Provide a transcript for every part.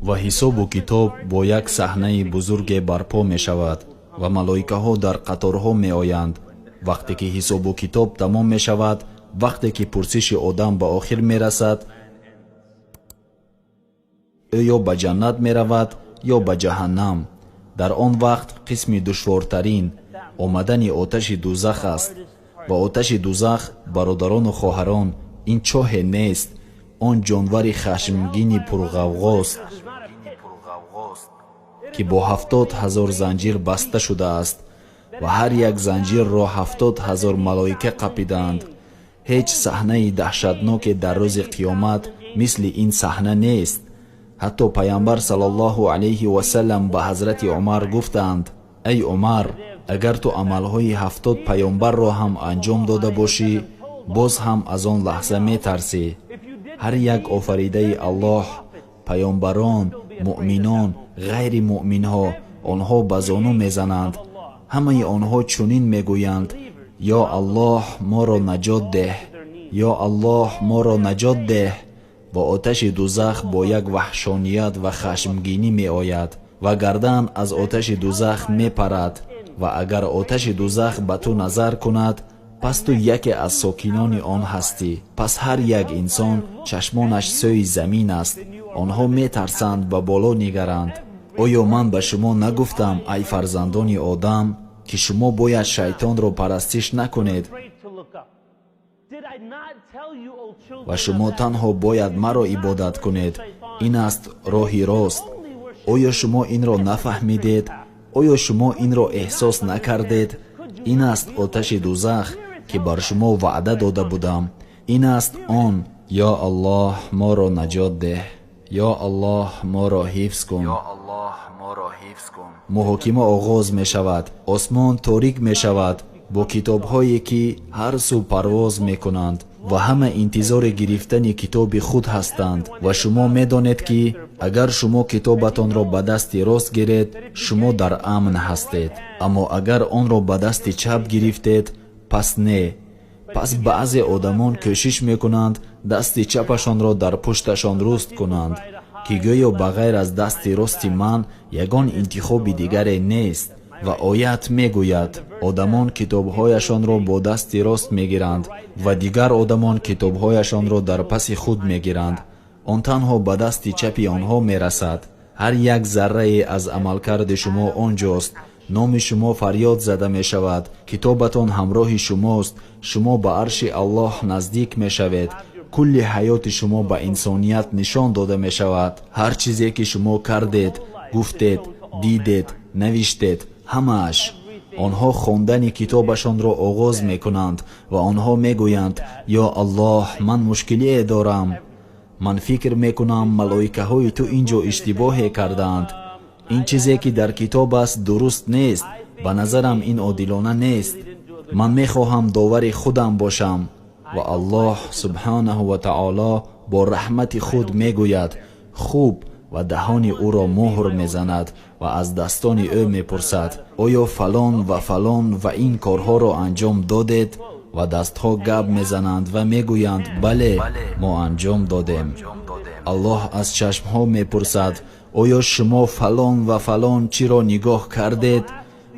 Ва ҳисобу китоб бо як саҳнаи бузурге барпо мешавад ва малоикаҳо дар қаторҳо меоянд. Вақте ки ҳисобу китоб тамом мешавад, вақте ки пурсиши одам ба охир мерасад, ӯ ё ба ҷаннат меравад, ё ба ҷаҳаннам. Дар он вақт қисми душвортарин омадани оташи дузах аст. Ва оташи дузах, бародарону хоҳарон, ин чоҳе нест, он ҷонвари хашмгини пурғавғост, ки бо 70 000 занҷир баста шудааст ва ҳар як занҷирро 70 000 малоика қапидаанд. Ҳеҷ саҳнаи даҳшатноке дар рӯзи қиёмат мисли ин саҳна нест. Ҳатто Пайғамбар саллаллоҳу алайҳи васаллам ба ҳазрати Умар гуфтанд: «Ай Умар, агар ту амалҳои 70 паёмбарро ҳам анҷом дода бошӣ, боз ҳам аз он лаҳза метарсӣ.» Ҳар як офаридаи Аллоҳ, паёмбарон, муъминон, ғайри муъминҳо, онҳо ба зону мезананд. Ҳамаи онҳо чунин мегӯянд: «Ё Аллоҳ, моро наҷот деҳ! Ё Аллоҳ, моро наҷот деҳ!» Ва оташи дузах бо як ваҳшоният ва хашмгинӣ меояд ва гардан аз оташи дузах мепарад. Ва агар оташи дузах ба ту назар кунад, пас ту яке аз сокинони он ҳастӣ. Пас ҳар як инсон чашмонаш сӯи замин аст, онҳо метарсанд ба боло нигаранд. Оё ман ба шумо нагуфтам, ай фарзандони одам, ки шумо бояд шайтонро парастиш накунед Afraid to look up. Did I not tell you, O children ва шумо of Adam, танҳо бояд маро ибодат кунед? Ин аст роҳи рост. Оё шумо инро нафаҳмидед? Оё шумо инро эҳсос накардед? Ин аст оташи дузах, ки бар шумо ваъда дода будам. Ин аст он. Ё Аллоҳ, моро наҷот деҳ! Ё Аллоҳ, моро ҳифз кун! Муҳокима оғоз мешавад. Осмон торик мешавад бо китобҳое, ки ҳар сӯ парвоз мекунанд, ва ҳама интизори гирифтани китоби худ ҳастанд. Ва шумо медонед, ки агар шумо китобатонро ба дасти рост гиред, шумо дар амн ҳастед, аммо агар онро ба дасти чап гирифтед, пас не. Пас баъзе одамон кӯшиш мекунанд дасти чапашонро дар пушташон руст кунанд, ки гӯё ба ғайр аз дасти рости ман ягон интихоби дигаре нест. Ва оят мегӯяд: одамон китобҳояшонро бо дасти рост мегиранд ва дигар одамон китобҳояшонро дар паси худ мегиранд. Он танҳо ба дасти чапи онҳо мерасад. Ҳар як заррае аз амалкарди шумо он ҷост. Номи шумо фарёд зада мешавад, китобатон ҳамроҳи шумост, шумо ба арши Аллоҳ наздик мешавед. Кулли ҳаёти шумо ба инсоният нишон дода мешавад. Ҳар чизе ки шумо кардед, гуфтед, дидед, навиштед, ҳамааш. Онҳо хондани китобашонро оғоз мекунанд ва онҳо мегӯянд: «Ё Аллоҳ, ман мушкилие дорам. Ман фикр мекунам, малоикаҳои ту ин ҷо иштибоҳе кардаанд. Ин чизе, ки дар китоб аст, дуруст нест. Ба назарам, ин одилона нест. Ман мехоҳам довари худам бошам.» Ва Аллоҳ субҳонаҳу ва таоло бо раҳмати худ мегӯяд: «Хуб», ва даҳони ӯро муҳр мезанад ва аз дастони ӯ мепурсад: «Оё фалон ва фалон ва ин корҳоро анҷом додед?» Ва дастҳо гап мезананд ва мегӯянд: «Бале, мо анҷом додем.» Аллоҳ аз чашмҳо мепурсад: «Оё шумо фалон ва фалон чиро нигоҳ кардед?»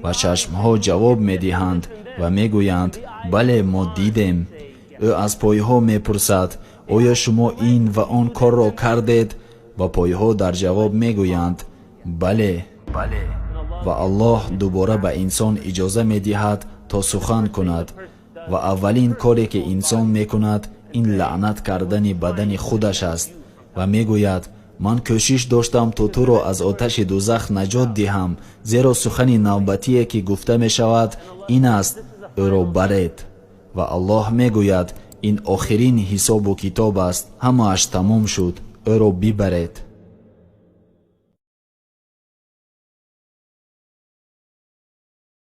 Ва чашмҳо ҷавоб медиҳанд ва мегӯянд: «Бале, мо дидем.» Ӯ аз пойҳо мепурсад: «Оё шумо ин ва он корро кардед?» Ва пойҳо дар ҷавоб мегӯянд: «Бале.» Ва Аллоҳ дубора ба инсон иҷоза медиҳад, то сухан кунад. Ва аввалин коре, ки инсон мекунад, ин лаънат кардани бадани худаш аст ва мегӯяд: «Ман кӯшиш доштам, то туро аз оташи дузах наҷот диҳам», зеро сухани навбатие, ки гуфта мешавад, ин аст: «Ӯро баред.» Ва Аллоҳ мегӯяд: «Ин охирин ҳисобу китоб аст, ҳамааш тамом шуд, ӯро бибаред.»